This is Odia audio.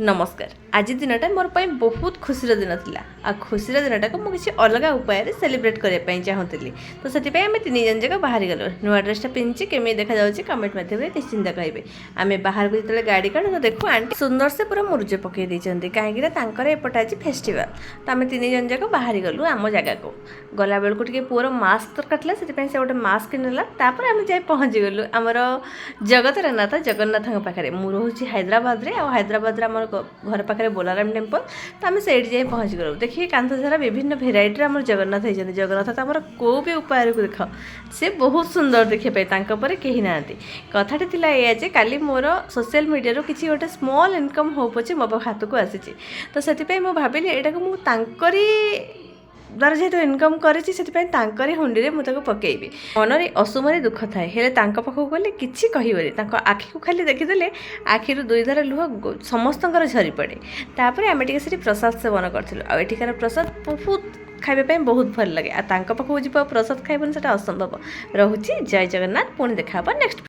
ନମସ୍କାର। ଆଜି ଦିନଟା ମୋର ପାଇଁ ବହୁତ ଖୁସିର ଦିନ ଥିଲା। ଆଉ ଖୁସିର ଦିନଟାକୁ ମୁଁ କିଛି ଅଲଗା ଉପାୟରେ ସେଲିବ୍ରେଟ୍ କରିବା ପାଇଁ ଚାହୁଁଥିଲି। ତ ସେଥିପାଇଁ ଆମେ ତିନି ଜଣ ଯାକ ବାହାରି ଗଲୁ। ନୂଆ ଡ୍ରେସ୍ଟା ପିନ୍ଧିଛି, କେମିତି ଦେଖାଯାଉଛି କମେଣ୍ଟ ମାଧ୍ୟମରେ ନିଶ୍ଚିନ୍ତ କହିବେ। ଆମେ ବାହାରକୁ ଯେତେବେଳେ ଗାଡ଼ି କାଢ଼ୁ ତ ଦେଖୁ ଆଣ୍ଟି ସୁନ୍ଦର ସେ ପୁରା ମୁରୁଜ ପକାଇ ଦେଇଛନ୍ତି, କାହିଁକିନା ତାଙ୍କର ଏପଟେ ଆଜି ଫେଷ୍ଟିଭାଲ୍। ତ ଆମେ ତିନି ଜଣ ଯାକ ବାହାରି ଗଲୁ ଆମ ଜାଗାକୁ। ଗଲାବେଳକୁ ଟିକେ ପୁଅର ମାସ୍କ ଦରକାର ଥିଲା, ସେଥିପାଇଁ ସେ ଗୋଟେ ମାସ୍କ ନେଲା। ତାପରେ ଆମେ ଯାଇ ପହଞ୍ଚିଗଲୁ ଆମର ଜଗତର ନାଥ ଜଗନ୍ନାଥଙ୍କ ପାଖରେ। ମୁଁ ରହୁଛି ହାଇଦ୍ରାବାଦରେ, ଆଉ ହାଇଦ୍ରାବାଦରେ ଆମର ଘର ପାଖରେ ବୋଲାରାମ ଟେମ୍ପଲ୍। ତ ଆମେ ସେଇଠି ଯାଇ ପହଞ୍ଚିଗଲୁ। ଦେଖିକି କାନ୍ଥ ସାରା ବିଭିନ୍ନ ଭେରାଇଟିର ଆମର ଜଗନ୍ନାଥ ହେଇଛନ୍ତି। ଜଗନ୍ନାଥ ତ ଆମର କେଉଁ ବି ଉପାୟକୁ ଦେଖ, ସେ ବହୁତ ସୁନ୍ଦର ଦେଖିବା ପାଇଁ, ତାଙ୍କ ପରେ କେହି ନାହାନ୍ତି। କଥାଟି ଥିଲା ଏଇଆ ଯେ କାଲି ମୋର ସୋସିଆଲ ମିଡ଼ିଆରୁ କିଛି ଗୋଟେ ସ୍ମଲ୍ ଇନକମ୍ ହଉ ପଛେ ମୋ ପାଖ ହାତକୁ ଆସିଛି। ତ ସେଥିପାଇଁ ମୁଁ ଭାବିଲି, ଏଇଟାକୁ ମୁଁ ତାଙ୍କରି ଦ୍ୱାରା ଯେହେତୁ ଇନକମ୍ କରିଛି, ସେଥିପାଇଁ ତାଙ୍କରି ହୁଣ୍ଡିରେ ମୁଁ ତାକୁ ପକେଇବି। ମନରେ ଅସୁମାରୀ ଦୁଃଖ ଥାଏ, ହେଲେ ତାଙ୍କ ପାଖକୁ ଗଲେ କିଛି କହିବନି। ତାଙ୍କ ଆଖିକୁ ଖାଲି ଦେଖିଦେଲେ ଆଖିରୁ ଦୁଇ ଧାର ଲୁହ ସମସ୍ତଙ୍କର ଝରି ପଡ଼େ। ତାପରେ ଆମେ ଟିକେ ସେଠି ପ୍ରସାଦ ସେବନ କରିଥିଲୁ। ଆଉ ଏଠିକାର ପ୍ରସାଦ ବହୁତ ଖାଇବା ପାଇଁ ବହୁତ ଭଲ ଲାଗେ। ଆଉ ତାଙ୍କ ପାଖକୁ ଯିବ ଆଉ ପ୍ରସାଦ ଖାଇବନି, ସେଟା ଅସମ୍ଭବ। ରହୁଛି, ଜୟ ଜଗନ୍ନାଥ। ପୁଣି ଦେଖା ହେବ ନେକ୍ସଟ।